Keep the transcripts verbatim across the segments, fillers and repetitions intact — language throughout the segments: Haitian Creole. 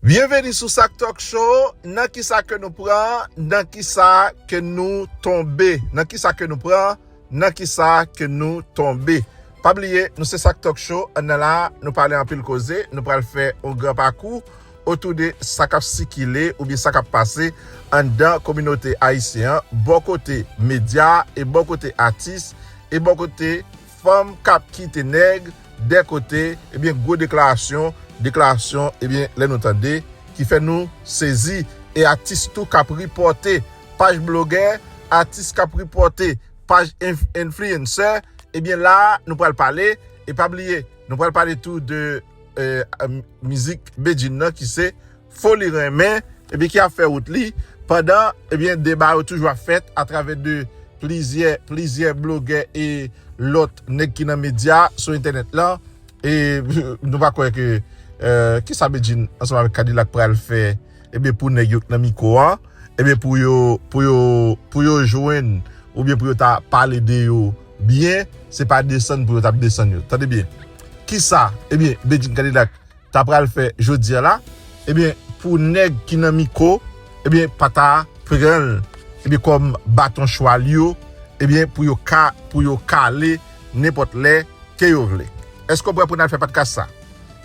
Byenveni sou Sak Talk Show. Nan kisa ke nou pran? Nan kisa ke nou tonbe? Nan kisa ke nou pran? Nan kisa ke nou tonbe? Pa bliye, nou se Sak Talk Show. Anndan la, nou pale anpil koze. Nou pral fè yon gran pakou otou de sa k ap sikile oubyen sa k ap pase anndan kominote ayisyen an, bò kote medya e bò kote atis e bò kote fanm k ap kite nèg dè kote, ebyen, gwo deklarasyon, deklarasyon, ebyen, lè nou tande, ki fè nou sezi, e atis tou k ap ripòte, paj blogè, atis k ap ripòte, paj enf-, influencer, ebyen, la, nou pral pale, e pa bliye, nou pral pale tou de, eh, mizik Bedjine nan ki se Foli Renmen, ebyen, ki ap fè wout li, pandan, ebyen, deba yo toujou ap fèt atravè de plizyè, plizyè blogè e lòt nèg ki nan medya sou entènèt lan. E nou pa kwè ke, eh, kisa Bedjine ansanm avèk Kadilak pral fè, ebyen, pou nèg yo k nan mikwo an, ebyen, pou yo, pou yo, pou yo jwenn, oubyen pou yo ta pale de yo byen, se pa desann pou yo t ap desann yo. Tande byen. Kisa, ebyen, Bedjine Kadilak ta pral fè jodi a la, ebyen, pou nèg ki nan mikwo, ebyen, pa ta pran l, ebyen, kòm baton chwal yo, ebyen, pou yo ka, pou yo kale nenpòt lè ke yo vle. Èske w prè pou n al fè podcast sa?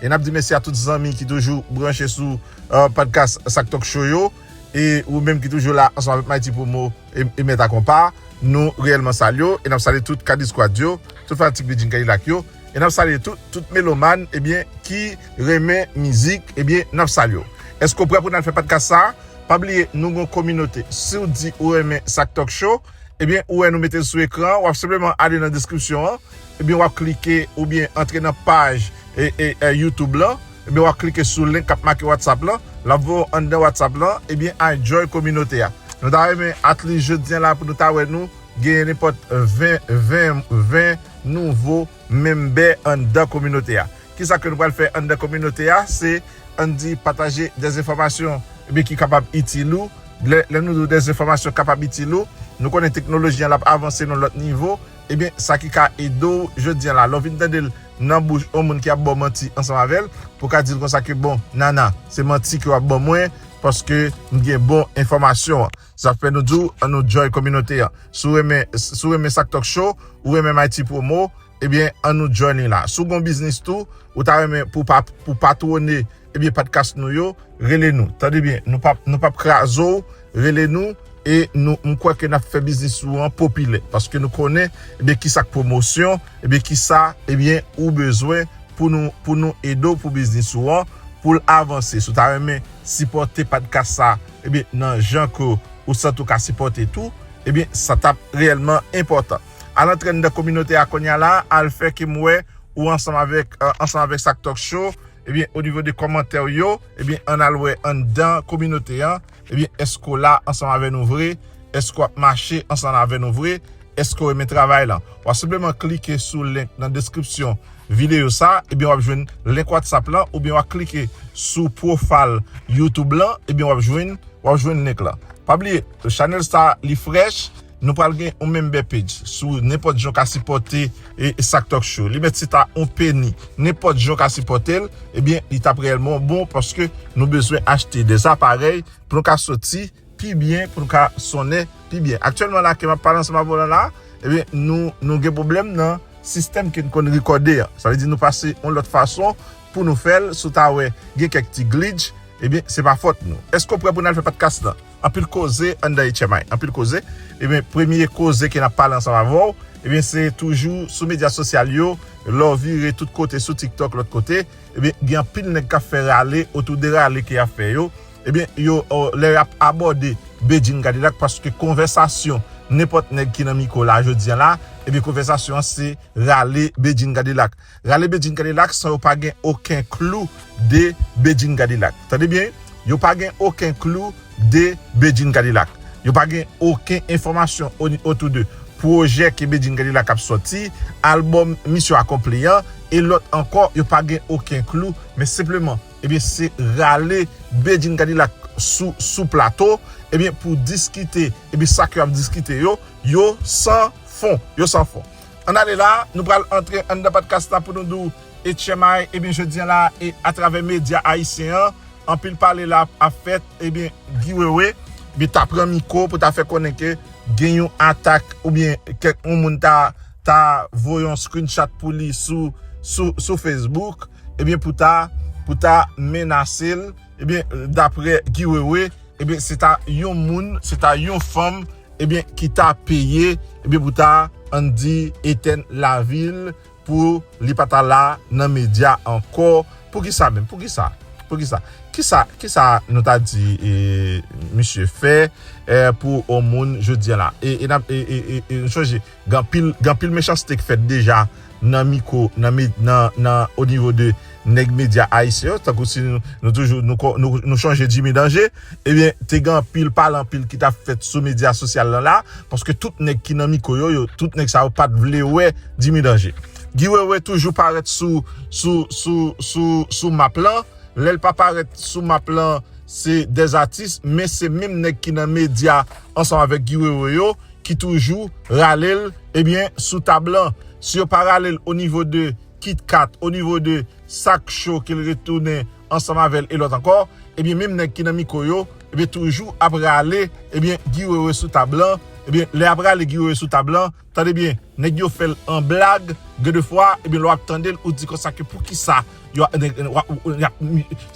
E n ap di mèsi a tout zanmi ki toujou branche sou, eh, podcast Sak Talk Show yo, e ou menm ki toujou la ansanm avèk Mighty Promo e, e Mèt a Konpa. Nou reyèlman salye w, e n ap salye tout Kadi Squad yo, tout fanatik Bedjine Kadilak yo, e n ap salye tout, tout melomàn, ebyen, ki renmen mizik, ebyen, n ap salye w. Èske w prè pou n al fè podcast sa? Pa bliye, nou gon kominote. Si w di ou renmen Sak Talk Show, ebyen, ou wè nou mete l sou ekran, w ap senpleman ale nan deskripsyon an, ebyen, w ap klike oubyen antre nan paj, e, e, e, YouTube lan, ebyen, w ap klike sou link k ap make WhatsApp lan, l ap voye w anndan WhatsApp lan, ebyen, al join kominote a. Nou ta renmen, at least, jodi a la, pou nou ta wè nou genyen nenpòt ven, ven, ven nouvo member anndan kominote a. Kisa ke nou pral fè anndan kominote a? Se, ann di, pataje dèzenfòmasyon, ebyen, ki kapab itil ou. Lè, lè nou di w dèzenfòmasyon kapab itil ou, nou konnen teknoloji an l ap avanse nan lòt nivo. Ebyen, sa ki ka ede w jodi a la, lè w vin tande l nan bouch yon moun ki ap ba w manti ansanm avè l, pou w ka di l konsa ke, bon, nana, se manti ke w ap ban mwen, paske m gen bon enfòmasyon an. Sa fè nou di w, ann nou join kominote an. Si w renmen, si w renmen Sak Talk Show, ou renmen Mighty Promo, ebyen, ann nou join li la. Si w gon biznis tou, ou ta renmen pou pa, pou patwone, ebyen, podcast nou yo, rele nou. Tande byen, nou p ap, nou p ap kraze w, rele nou, e nou, m kwè ke n ap fè biznis ou an popilè, paske nou konnen, ebyen, kisa k pwomosyon, ebyen, kisa, ebyen, ou bezwen pou nou, pou nou ede w pou biznis ou an, pou l avanse. Si w ta renmen sipòte podcast sa, ebyen, nan jan ke ou santi w ka sipòte tou, ebyen, sa t ap reyèlman enpòtan. Al antre anndan kominote a kounye a la, al fè ke m wè ou ansanm avèk, eh, ansanm avèk Sak Talk Show, ebyen, o nivo de kòmantè w yo, ebyen, ann al wè anndan kominote an, ebyen, èske w la ansanm avè nou vre? Èske w ap mache ansanm avè nou vre? Èske w renmen travay lan? W ap senpleman klike sou link nan deskripsyon videyo sa, ebyen, w ap jwenn link WhatsApp lan, oubyen w ap klike sou pwofayl YouTube lan, ebyen, w ap jwenn, w ap jwenn link lan. Pa bliye, chanèl sa, li frèch, nou pral gen yon member page. Sou nenpòt jan w ka sipòte, e, e Sak Talk Show. Li mèt se ta yon peni. Nenpòt jan w ka sipòte l, ebyen, li t ap reyèlman bon paske nou bezwen achte de aparèy pou nou ka soti pi byen, pou nou ka sonnen pi byen. Aktyèlman la, ke m ap pale ansanm avè w la, ebyen, nou, nou gen pwoblèm nan sistèm ke n konn rekòde an. Sa vle di nou pase yon lòt fason pou nou fè l. Si w ta wè gen kèk ti glitch, ebyen, se pa fòt nou. Èske w prè pou n al fè podcast lan? Anpil koze anndan H M I, anpil koze. Ebyen, premye koze ke n ap pale ansanm avè w, ebyen, se toujou sou medya sosyal yo, lè w vire tout kote sou TikTok, lòt kote, ebyen, gen anpil nèg k ap fè rale otou de rale ke y ap fè yo. Ebyen, yo, o, lè y ap abòde Bedjine Kadilak, paske konvèsasyon nenpòt nèg ki nan mikwo la jodi a la, ebyen, konvèsasyon an se rale Bedjine Kadilak. Rale Bedjine Kadilak san yo pa gen okenn klou de Bedjine Kadilak. Tande byen, yo pa gen okenn klou de Bedjine Kadilak. Yo pa gen okenn enfòmasyon o-, otou de pwojè ke Bedjine Kadilak ap sòti, albòm Mission Accomplie an, e lòt ankò, yo pa gen okenn klou, men senpleman, ebyen, se rale Bedjine Kadilak sou, sou plato, ebyen, pou diskite, ebyen, sa ke y ap diskite yo, yo san fon, yo san fon. Ann ale la, nou pral antre anndan podcast la pou nou di w H M I, ebyen, jodi a la, e atravè medya ayisyen an, anpil pale la ap fèt, ebyen, Guy Wewe, ebyen, ta pran mikwo pou ta fè konnen ke gen yon atak, oubyen kèk yon moun ta, ta voye yon screenshot pou li sou, sou, sou Facebook, ebyen, pou ta, pou ta menase l, ebyen, daprè Guy Wewe, ebyen, se ta yon moun, se ta yon fanm, ebyen, ki ta peye, ebyen, pou ta, ann di, etèn lavi l, pou li pa ta la nan medya ankò. Poukisa menm? Poukisa? Poukisa? Kisa, kisa nou ta di, e, misye fè, e, pou yon moun jodi a la? E, e, n ap, e, e, e, e, nou chonje, gen anpil, gen anpil mechanste k fèt deja nan mikwo, nan, me- nan, nan, o nivo de nèg medya ayisyen yo, tankou si nou, nou toujou, nou, ko- nou, nou chonje Jimmy Danje, ebyen, te gen anpil pale anpil ki t ap fèt sou medya sosyal lan la, paske tout nèg ki nan mikwo yo, yo, tout nèg sa yo pa t vle wè Jimmy Danje. Guy Wewe toujou parèt sou, sou, sou, sou, sou map lan. Lè l pa parèt sou map lan, se dèzatis, men se menm nèg ki nan medya ansanm avèk Guy Wewe yo, ki toujou rale l, ebyen, sou tab lan. Si yo pa rale l o nivo de KitKat, o nivo de Sak Cho ke l retounen ansanm avè l e lòt ankò, ebyen, menm nèg ki nan mikwo yo, ebyen, toujou ap rale, ebyen, Guy Wewe sou tab lan, ebyen, lè y ap rale Guy Wewe sou tab lan, tande byen, nèg yo fè l an blag, gen de fwa, ebyen, lè w ap tande l, ou di konsa ke poukisa, yo, nèg, w ap- w- y ap-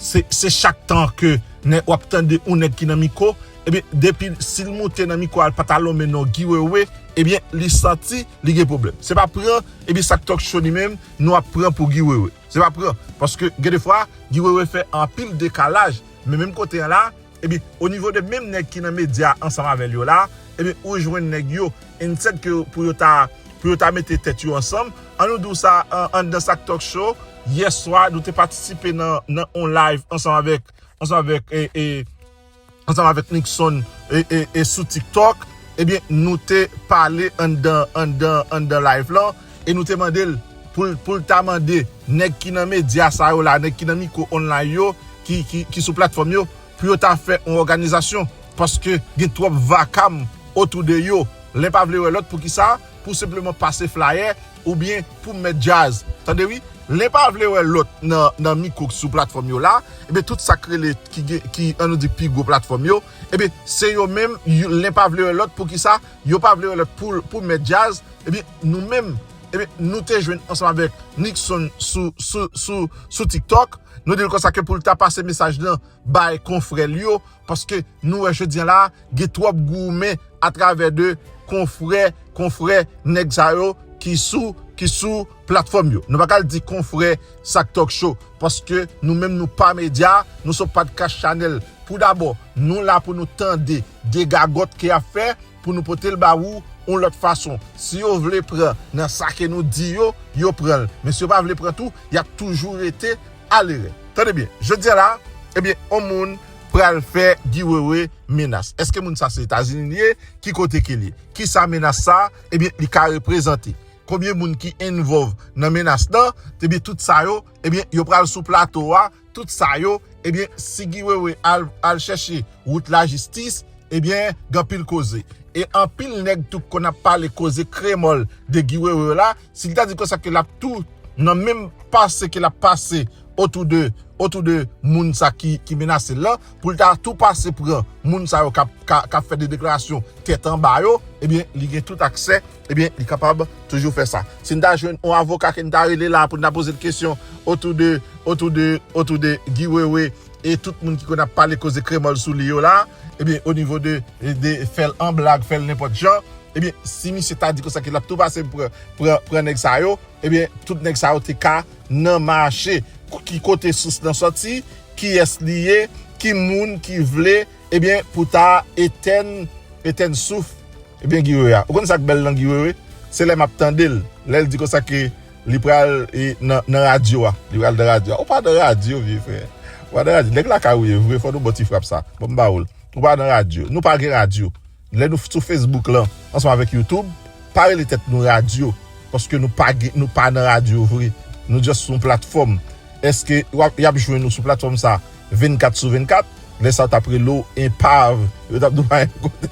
se, se chak tan ke nèg, w ap tande yon nèg ki nan mikwo, ebyen, depi si l moute nan mikwo a, l pa ta lonmen non Guy Wewe, ebyen, li santi li gen pwoblèm. Se pa pran, ebyen, Sak Talk Show li menm, nou ap pran pou Guy Wewe. Se pa pran, paske gen de fwa, Guy Wewe fè anpil dekalaj, men menm kote an la, ebyen, o nivo de menm nèg ki nan medya ansanm avè l yo la, ebyen, ou jwenn nèg yo, instead ke pou yo ta, pou yo ta mete tèt yo ansanm, an nou di w sa, an, anndan Sak Talk Show, yè swa, nou te patisipe nan, nan on live ansanm avèk, ansanm avèk, e, e, ansanm avèk Nixon, e, e, e sou TikTok, ebyen, nou te pale anndan, anndan, anndan live lan, e nou te mande l pou l, pou l ta mande nèg ki nan medya sa yo la, nèg ki nan mikwo online yo, ki, ki, ki sou platfòm yo, pou yo ta fè yon òganizasyon, paske gen twòp vakam otou de yo. Len pa vle wè lòt, poukisa? Pou senpleman pase flayè oubyen pou mèt djaz. Tande wi, len pa vle wè lòt nan, nan mikwo sou platfòm yo la, ebyen tout sa k rele ki, gen- ki an nou di pi gwo platfòm yo, ebyen se yo menm, yo- len pa vle wè lòt, poukisa? Yo pa vle wè lòt pou, pou mèt djaz, ebyen nou menm, ebyen nou te jwenn ansanm avèk Nixon sou, sou, sou, sou TikTok, nou di l konsa ke pou l ta pase mesaj lan bay konfrè l yo, paske nou wè jodi a la, gen twòp goumen atravè de konfrè, konfrè nèg sa yo ki sou, ki sou platfòm yo. Nou pa ka di konfrè Sak Talk Show, paske nou menm nou pa medya, nou se podcast channel. Pou dabò, nou la pou nou tande de gagòt ke y ap fè, pou nou pote l ba ou yon lòt fason. Si yo vle pran nan sa ke nou di yo, yo pran l. Men si yo pa vle pran tou, y ap toujou rete alerè. Tande byen, jodi a la, ebyen, yon moun pral fè Guy Wewe menas. Èske moun sa se Etazini li ye? Ki kote ke li ye? Kisa menas sa, ebyen, li ka reprezante? Konbyen moun ki involve nan menas lan? Ebyen, tout sa yo, ebyen, yo pral sou plato a, tout sa yo, ebyen, si Guy Wewe al, al chèche wout lajistis, ebyen, gen anpil koze. E anpil nèg tou konn ap pale koze kremòl de Guy Wewe yo la, si li ta di konsa ke l ap tou nan menm pase ke l ap pase otou de, otou de moun sa ki, ki menase l lan, pou l ta tou pase pran moun sa yo k ap, ka, k ap fè de deklarasyon tèt anba yo, ebyen, li gen tout aksè, ebyen, li kapab toujou fè sa. Si n ta jwenn yon avoka ke n ta rele la pou n ta poze l kesyon otou de, otou de, otou de Guy Wewe e tout moun ki konn ap pale koze kremòl sou li yo la, ebyen, o nivo de, de fè l an blag, fè l nenpòt jan, ebyen, si misye ta di konsa ke l ap tou pase pran, pran, pran nèg sa yo, ebyen, tout nèg sa yo te ka nan mache. Ki kote sous lan sòti, kiyès li ye, ki moun ki vle, ebyen, pou ta etèn, etèn souf, ebyen, Guy Wewe a. Ou konn sa k bèl nan Guy Wewe? Se lè m ap tande l, lè l di konsa ke li pral e, nan, nan radyo a. Li pral nan radyo a. Ou pa nan radyo, vye frè. Ou pa nan radyo. Nèg lakay ou ye vre, fò nou ba w ti frap sa. Ban m ba ou l. Ou pa nan radyo. Nou pa gen radyo. Lè nou sou Facebook lan, ansanm avèk YouTube, pa rele tèt nou radyo. Paske nou pa gen, nou pa nan radyo vre. Nou just sou yon platfòm. Èske w ap, y ap jwenn nou sou platfòm sa vennkat sou vennkat? Lè sa yo t ap rele w enpav. Yo t ap di w pa gen kote,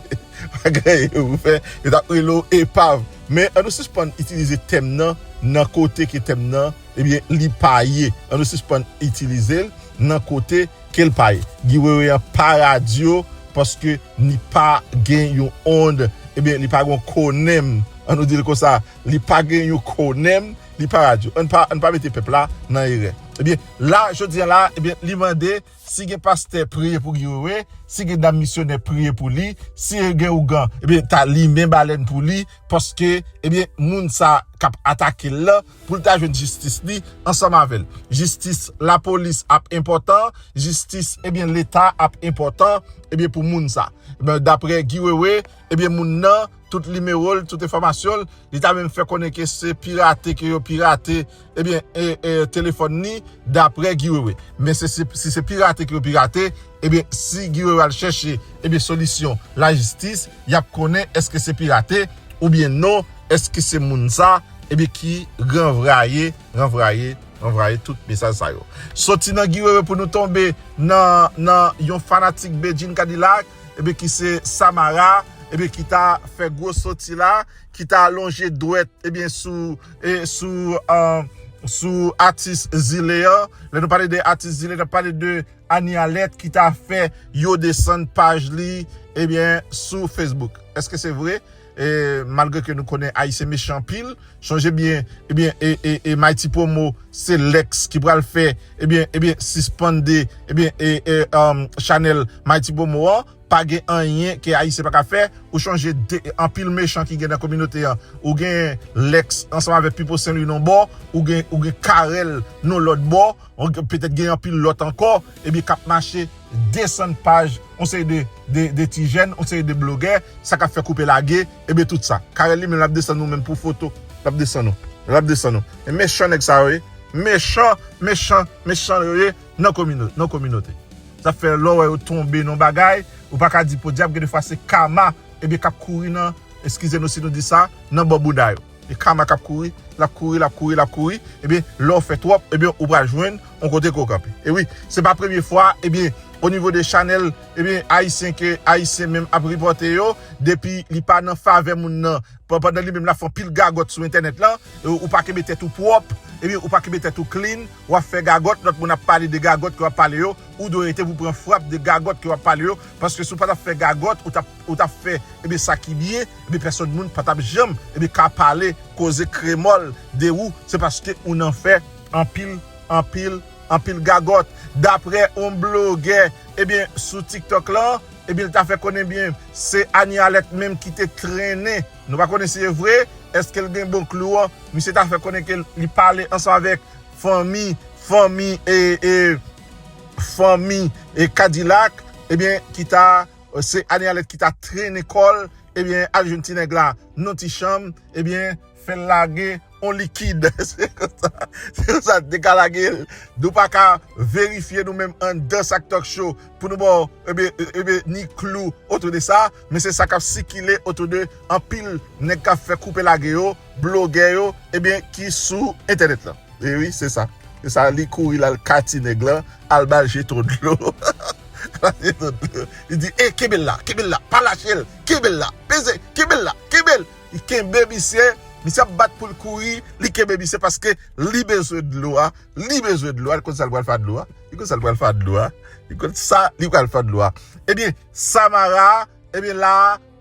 pa gen anyen pou fè. Yo t ap rele w enpav. Men an nou sispann itilize tèm nan, nan kote ke tèm nan, ebyen, li pa ye. An nou sispann itilize l. nan kote ke l pa ye. Guy Wewe an pa radyo paske li pa gen yon ond, ebyen, li pa gen yon konèm, an nou di l konsa, li pa gen yon konèm, li pa radyo. Ann pa, ann pa mete pèp la nan erè. Ebyen, la, jodi a la, ebyen, li mande si gen pastè priye pou Guy Wewe, si gen dam misyonè priye pou li, si gen ougan, ebyen, ta limen balèn pou li, paske, ebyen, moun sa k ap atake l lan, pou l ta jwenn jistis li ansanm avè l. Jistis lapolis ap enpòtan, jistis, ebyen, Leta ap enpòtan, ebyen, pou moun sa. Ebyen, daprè Guy Wewe, ebyen, moun nan, tout nimewo l, tout enfòmasyon l, li ta menm fè konnen ke se pirate ke yo pirate, ebyen, e, e, telefòn ni, daprè Guy Wewe. Men se, se, si se pirate ke yo pirate, ebyen, si Guy Wewe al chèche, ebyen, solisyon lajistis, y ap konnen èske se pirate oubyen non, èske se moun sa, ebyen, ki ranvwaye, ranvwaye, ranvwaye tout mesaj sa yo. Soti nan Guy Wewe pou nou tonbe nan, nan yon fanatik Bedjine Cadillac, ebyen, ki se Samara, ebyen, ki ta fè gwo soti la, ki ta lonje dwèt, ebyen, sou, e, sou, e, sou atis Zile an. Lè nou pale de atis Zile, n ap pale de Annie Alerte ki ta fè yo desann paj li, ebyen, sou Facebook. Èske se vre? E, malgre ke nou konnen Ayisyen mechan anpil, sonje byen, ebyen, e, e, e Mighty Promo, se Lex ki pral fè, ebyen, ebyen, sispande, ebyen, e, e, um, chanèl Mighty Promo an, pa gen anyen ke Ayisyen pa ka fè. Ou sonje de, anpil mechan ki gen nan kominote an. Ou gen Lex ansanm avèk Pipo Saint Louis nan bò, ou gen, ou gen Carel nan lòt bò, ou gen, petèt gen anpil lòt ankò, ebyen, k ap mache desann paj, yon seri de, de, de ti jèn, yon seri de blogè, sa k ap fè koupe lage, ebyen, tout sa. Carel li menm, l ap desann nou menm pou foto, l ap desann nou, l ap desann nou. E mechan nèg sa yo ye, mechan, mechan, mechan yo ye nan komino-, nan kominote. Sa fè lè w wè yo tonbe nan bagay, ou pa ka di podyab, gen de fwa se kama, ebyen, k ap kouri nan, eskize nou si nou di sa, nan bò bouda yo. E kama k ap kouri, l ap kouri, l ap kouri, l ap kouri, ebyen, lè w fè twòp, ebyen, ou pral jwenn yon kote ke w kanpe. E wi, se pa premye fwa, ebyen, o nivo de chanèl, ebyen, Ayisyen ke Ayisyen menm ap ripòte yo, depi li pa nan favè moun nan, pa-, pandan li menm l ap fè anpil gagòt sou entènèt lan, e ou pa kenbe tèt ou pwòp, ebyen, ou pa kenbe tèt ou clean, w ap fè gagòt, lòt moun ap pale de gagòt ke w ap pale yo, ou dwe rete pou pran frap de gagòt ke w ap pale yo, paske si w pa t ap fè gagòt, ou t ap, ou t ap fè, ebyen, sa ki byen, ebyen, pèsòn moun pa t ap janm, ebyen, ka pale, koze kremòl de ou, se paske ou nan fè anpil, anpil, anpil gagòt. Daprè yon blogè, ebyen, sou TikTok lan, ebyen, l ta fè konnen byen, se Annie Alerte menm ki te trennen. Nou pa konnen si e vre, èske l gen bon klou an? Misye ta fè konnen ke li pale ansanm avèk fanmi, fanmi, e, e, fanmi, e Cadillac, ebyen, ki ta, se Annie Alerte ki ta trennen kò l, ebyen, al jwenn ti nèg la nan ti chanm, ebyen, fè l lage yon likid. Se konsa, se konsa, te ka lage l. Nou pa ka verifye nou menm anndan Sak Talk Show pou nou ba w, ebyen, ebyen, ni klou otou de sa, men se sa k ap sikile otou de anpil nèg k ap fè koupe lage yo, blogè yo, ebyen, ki sou entènèt lan. E wi, se sa. Se sa, li kouri l al ka ti nèg lan, al ba l jeton dlo. Al ba l jeton dlo. Li di, e, kenbe l la, kenbe l la, pa lache l, kenbe l la, peze, kenbe l la, kenbe l. Li kenbe misye, misye ap bat pou l kouri, li kenbe misye paske li bezwen dlo a, li bezwen dlo a, li konn sa l pral fè ak dlo a, li konn sa l pral fè ak dlo a, li konn sa li pral fè ak dlo a. Ebyen, Samara, ebyen, la,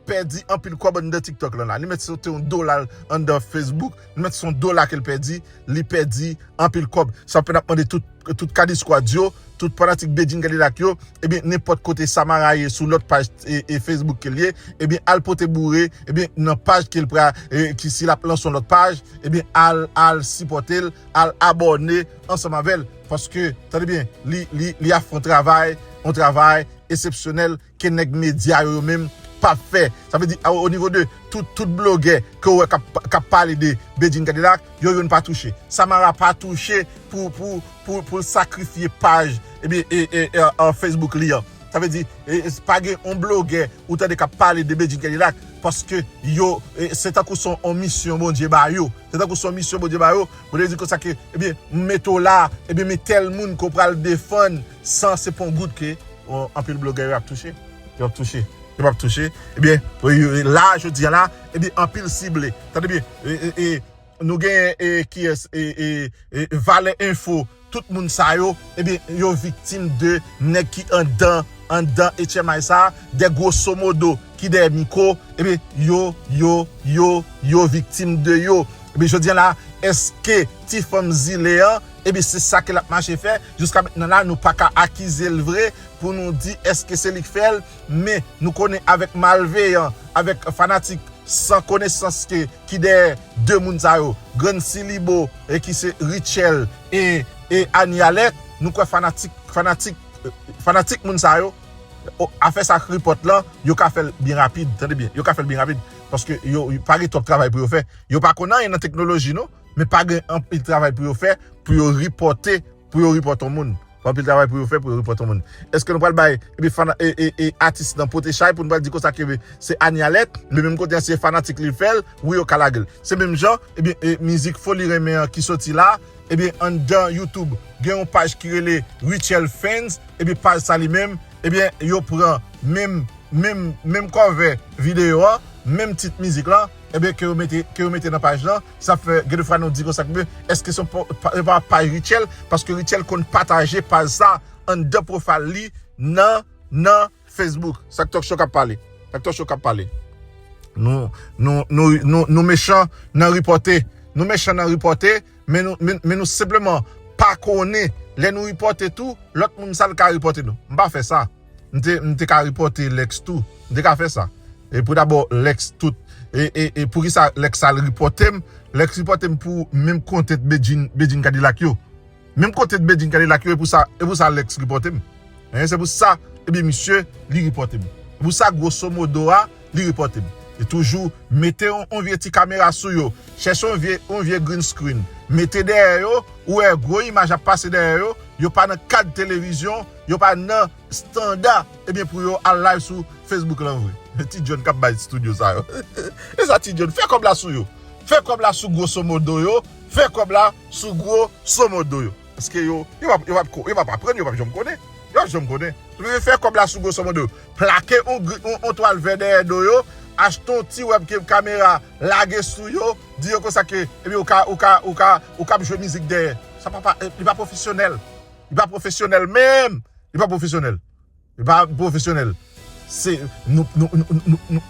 pèdi anpil kòb anndan TikTok lan la. Li mèt se te yon dola anndan Facebook, li mèt se yon dola ke l pèdi, li pèdi anpil kòb. Sa fè n ap mande tout, tout Cadi Squad yo, tout fanatik Bedjine Cadillac yo, ebyen, nenpòt kote Samara ye sou lòt paj e, e Facebook ke l ye, ebyen, al pote boure, ebyen, nan paj ke l pra, e, ki si l ap lanse yon lòt paj, ebyen, al, al sipòte l, al abòne ansanm avè l. Paske, tande byen, li, li, li ap fè yon travay, yon travay eksepsyonèl ke nèg medya yo, yo menm p ap fè. Sa vle di, o, o nivo de tout, tout blogè ke w wè k ap, k ap pale de Bedjine Cadillac, yo youn pa touche. Samara pa touche pou, pou, pou, pou l sakrifye paj, ebyen, e, e, e, e, Facebook li an. Sa vle di, e, e, pa gen yon blogè ou tande k ap pale de Bedjine Cadillac, paske yo, e, se tankou se yon misyon Bondye ba yo. Se tankou se yon misyon Bondye ba yo. Bondye di konsa ke, ebyen, m mete w la, ebyen, men tèl moun ke w pral defann san se pa yon goud ke, o, anpil blogè yo ap touche. Yo ap touche. Yo p ap touche. Ebyen, la, jodi a la, ebyen, anpil sible. Tande byen, e, e, e, nou genyen, e, kiyès, e, e, e, Valè Enfo, tout moun sa yo, ebyen, yo viktim de nèg ki anndan, anndan H M I sa, de gwoso modo ki dèyè mikwo, ebyen, yo, yo, yo, yo viktim de yo. Ebyen, jodi a la, èske ti fanm zile an, ebyen, se sa ke l ap mache fè? Jiska mentnan la, nou pa ka akize l vre pou nou di èske se li k fè l, men nou konnen avèk malveyan, avèk fanatik san konesans ke, ki dèyè de moun sa yo, Grann Silibo, e ki se Rutshelle e, e Annie Alerte, nou kwè fanatik, fanatik, eh, fanatik moun sa yo, o, afè sa k repòt lan, yo ka fè l byen rapid, tande byen, yo ka fè l byen rapid, paske yo, yo pa gen twòp travay pou yo fè. Yo pa konn anyen nan teknoloji, non, men pa gen anpil travay pou yo fè, pou yo repòte, pou yo repòte yon moun. Pa anpil travay pou yo fè, pou yo repòte yon moun. Èske nou pral bay, epi fana, e, e, e atis nan pote chay pou nou pral di konsa ke se Annie Alerte, men menm kote an se fanatik li fè l, wi yo ka lage l. Se menm jan, ebyen, e, mizik Foli Renmen an ki soti la, ebyen, anndan YouTube, gen yon paj ki rele Rutshelle Fans, ebyen, paj sa li menm, ebyen, yo pran menm, menm, menm cover videyo a, menm tit mizik lan, ebyen, ke yo mete, ke yo mete nan paj lan, sa fè, gen de fwa nou di konsa, men èske se yon pa, pa, pa paj Rutshelle? Paske Rutshelle konn pataje paj sa anndan profile li nan, nan Facebook. Sa k Talk Show k ap pale. Sa k Talk Show k ap pale. Nou, nou, nou, nou, nou mechan nan repòte. Nou mechan nan repòte, men nou, men, men nou senpleman pa konnen. Lè nou repòte tou, lòt moun sa l ka repòte nou. M pa fè sa. M te, m te ka repòte Lex tou. M te ka fè sa. E pou dabò, Lex tout. E, e, e poukisa Lex sa l repòte m? Lex repòte m pou menm kontent Bedjine, Bedjine Cadillac yo. Menm kontent Bedjine Cadillac yo, e pou sa, e pou sa Lex repòte m. Hein, se pou sa, ebyen, misye, li repòte m. E pou sa, gwoso modo a, li repòte m. E toujou, mete yon, yon vye ti kamera sou yo. Chèche yon vye, yon vye green screen. Mete dèyè yo, ou wè gwo imaj ap pase dèyè yo, yo pa nan kad televizyon, yo pa nan estanda, ebyen, pou yo al live sou Facebook lan vre. Ti John k ap bay studio sa yo. E sa Ti John, fè kòb la sou yo. Fè kòb la sou gwoso modo yo. Fè kòb la sou gwoso modo yo. Paske yo, yo p ap, yo p ap ko, yo p ap aprann, yo p ap janm konnen. Yo p ap janm konnen. Fè kòb la sou gwoso modo yo. Plake yon, yon, yon twal vè dèyè do yo. Achte yon ti webcam kamera, lage sou yo. Di yo konsa ke, ebyen, ou ka, ou ka, ou ka, ou ka ap jwe mizik dèyè. Sa pa, pa, li pa pwofesyonèl. Li pa pwofesyonèl menm. Li pa pwofesyonèl. Li pa pwofesyonèl. Se, nou, nou, nou, nou, nou.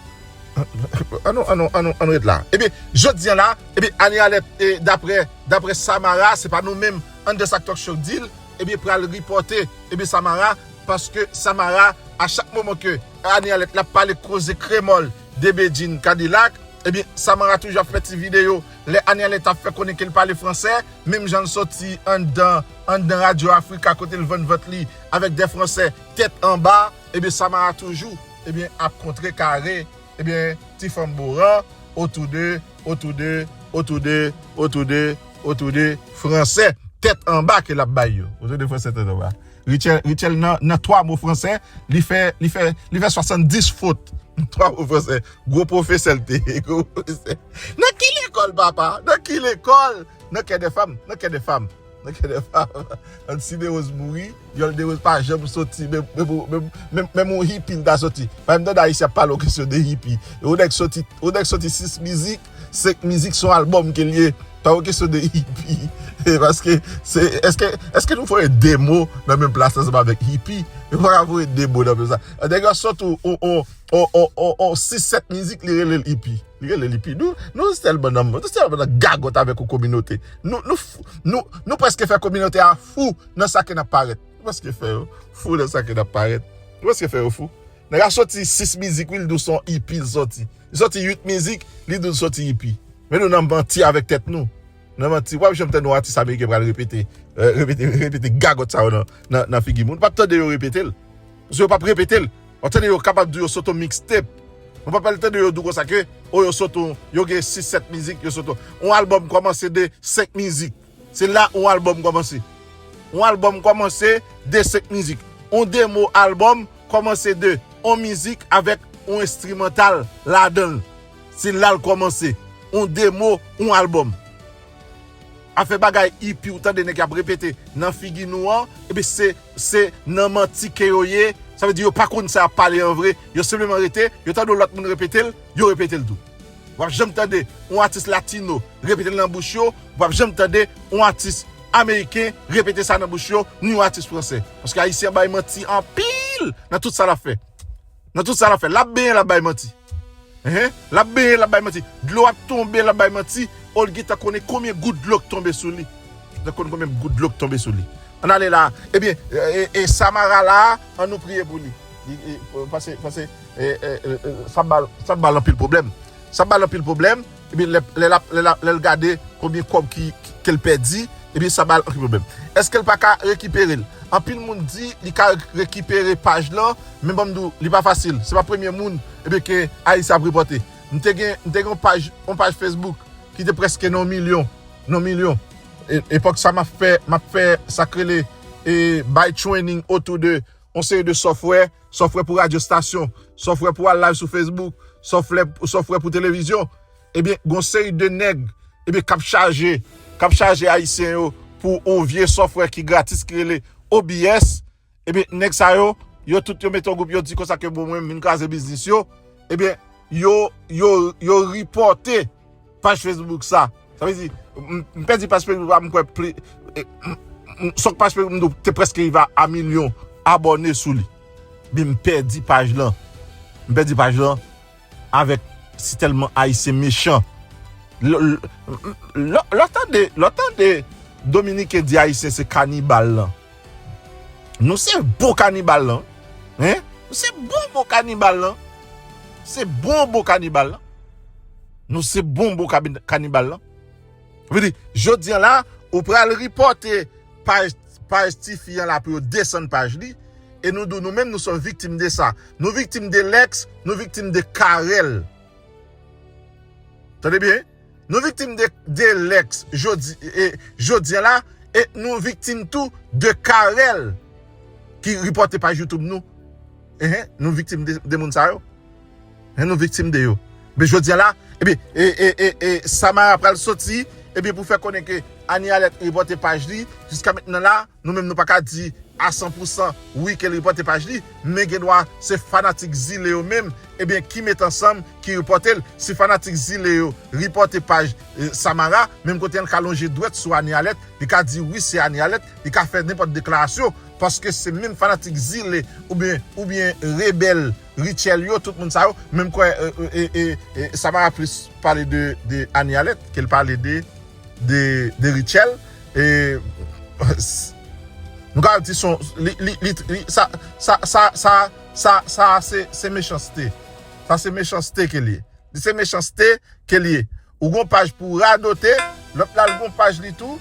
Annou, annou, annou, annou ret la. Ebyen, jodi a la, ebyen, Annie Alerte, e, daprè, daprè Samara, se pa nou menm, anndan sa k Talk Show di l, ebyen, pral repòte, ebyen, Samara, paske Samara, a chak moman ke Annie Alerte l ap pale koze kremòl de Bedjine Cadillac, ebyen, Samara toujou ap fè ti videyo. Lè Annie Alerte ap fè konnen ke l pale fransè, menm jan l soti anndan, anndan Radio Africa kote l vann vant li avèk de fransè tèt anba, ebyen, Samara toujou, ebyen, ap kontrekare, ebyen, ti fanm boran, otou de, otou de, otou de, otou de, otou de fransè tèt anba ke l ap bay yo. Otou de fransè tèt anba. Rutshelle, Rutshelle nan, nan twa mo fransè, li fè, li fè, li fè swasanndis fot. Twa mo fransè. Gwo pwofesè l te ye, gwo pwofesè. Nan ki lekòl, papa? Nan ki lekòl? Nan kè dè fanm, nan kè dè fanm, nan kè dè fanm. Alcide Rose mouri, Yolde Rose pa janm soti, menm, menm, menm, menm, menm yon hippie l ta soti. Pa menm tande Ayisyen ap pale yon kesyon de hippie. Yon nèg soti, yon nèg soti sis mizik, senk mizik, se yon albòm ke l ye. Pa yon kesyon de hippie. E paske, se, èske, èske nou voye de mo nan menm plas ansanm avèk hippie? Nou pa ka voye de mo nan menm sa. Nèg la soti yon, yon, yon, yon, yon, yon, yon sis sèt mizik, li rele l hippie. Li rele l hippie. Nou, nou tèlman nan, nou tèlman nan gagòt avèk yon kominote. Nou, nou, f- nou, nou prèske fè kominote a fou nan sa ke n ap parèt. Nou prèske fè yo fou nan sa ke n ap parèt. Nou prèske fè yo fou. Nèg la soti sis mizik, wi, li di w se yon hippie l soti. Li soti uit mizik, li di w l soti hippie. Men nou nan manti avèk tèt nou. Nan manti. W ap janm tande yon atis ameriken pral repete, eh, repete, repete gagòt sa yo nan, nan, nan figi moun. W ap tande yo repete l. Paske yo p ap repete l. W ap tande yo kapab di yo sot yon mixtape. Ou p ap al tande yo di w konsa ke, o, yo sot yon, yo gen sis, sèt mizik, yo sot yon. Yon albòm kòmanse de senk mizik. Se la yon albòm kòmanse. Yon albòm kòmanse de senk mizik. Yon demo albòm kòmanse de yon mizik avèk yon enstrimantal ladan l. Se la l kòmanse. Yon demo, yon albòm. Afè bagay hippie ou tande nèg y ap repete nan figi nou an, epi se, se nan manti ke yo ye. Sa vle di yo pa konn sa y ap pale an vre. Yo senpleman rete, yo tande yon lòt moun repete l, yo repete l tou. W ap janm tande yon atis latino repete l nan bouch yo, w ap janm tande yon atis ameriken repete sa nan bouch yo, ni yon atis fransè. Paske ayisyen bay manti anpil nan tout sa l ap fè. Nan tout sa l ap fè. L ap benyen, l ap bay manti. Enhen. L ap benyen, l ap bay manti. Dlo ap tonbe, l ap bay manti. Olga ta konnen konbyen gout dlo k tonbe sou li. Li ta konnen konbyen gout dlo k tonbe sou li. Ann ale la. Ebyen, e, e, e Samara la, an nou priye pou li. Li, e, pase, pase, e, e, e, e, sa ba l, sa ba l anpil pwoblèm. Sa ba l anpil pwoblèm. Ebyen, lè, lè l ap, lè l ap, lè l gade konbyen kòb ki, ki, ke l pèdi, ebyen, sa ba l anpil pwoblèm. Èske l pa ka rekipere l? Anpil moun di li ka rekipere paj lan, men ban m di w, li pa fasil. Se pa premye moun, ebyen, ke ayisyen ap repòte. M te gen, m te gen yon paj, yon paj Facebook ki te prèske nan yon milyon, nan yon milyon. E, epòk sa m ap fè, m ap fè sa k rele, e, bay training otou de yon seri de software, software pou radyo stasyon, software pou al live sou Facebook, software, software pou televizyon. Ebyen, gon seri de nèg, ebyen, k ap chaje, k ap chaje ayisyen yo pou yon vye software ki gratis ki rele O B S. Ebyen, nèg sa yo, yo tout yo mete yon gwoup, yo di konsa ke bon, mwen, m vin kraze biznis yo. Ebyen, yo, yo, yo repòte paj Facebook sa. Sa vle di, m, m pèdi paj Facebook la, m kwè pli, e, m, m, sòk paj Facebook m te prèske rive a, a milyon abòne sou li. Men m pèdi paj lan. M pèdi paj lan avèk si tèlman ayisyen mechan. Lè, lè, lè, lè w tande, lè w tande Dominiken di ayisyen se kanibal lan. Nou se bon kanibal lan. Hein? Nou se bon bon kanibal lan. Se bon bon kanibal lan. Nou se bon bon kabi-, kanibal lan. Vle di, jodi an la, ou pral repòte paj, paj tifi an la pou yo desann paj li. E nou di w, nou menm, nou se yon viktim de sa. Nou viktim de Lex, nou viktim de Carel. Tande byen? Nou viktim de, de Lex jodi, e, jodi an la, e nou viktim tou de Carel ki repòte paj YouTube nou. Enhen, nou viktim de, de moun sa yo. Enhen, nou viktim de yo. Men jodi an la, ebyen, e, e, e, e, Samara pral soti, ebyen, pou fè konnen ke Annie Alerte repòte paj li, jiska mentnan la, nou menm nou pa ka di a san pou san wi ke l repòte paj li, men gen dwa se fanatik Zile yo menm, ebyen, ki met ansanm, ki repòte l. Si fanatik Zile yo repòte paj, e, Samara, menm kote l ka lonje dwèt sou Annie Alerte, li ka di wi se Annie Alerte, li ka fè nenpòt deklarasyon, paske se menm fanatik Zile oubyen, oubyen rebèl Richel yo, tout moun sa yo, menm kwè, e, e, e, e, e, Samara plis pale de, de Annie Alerte ke l pale de, de, de Richel. E, nou ka di son, li, li, li, li, sa, sa, sa, sa, sa, sa, se, se mechanste. Sa se mechanste ke li ye. Li se mechanste ke li ye. Ou gon paj pou radote, lòt la l gon paj li tou,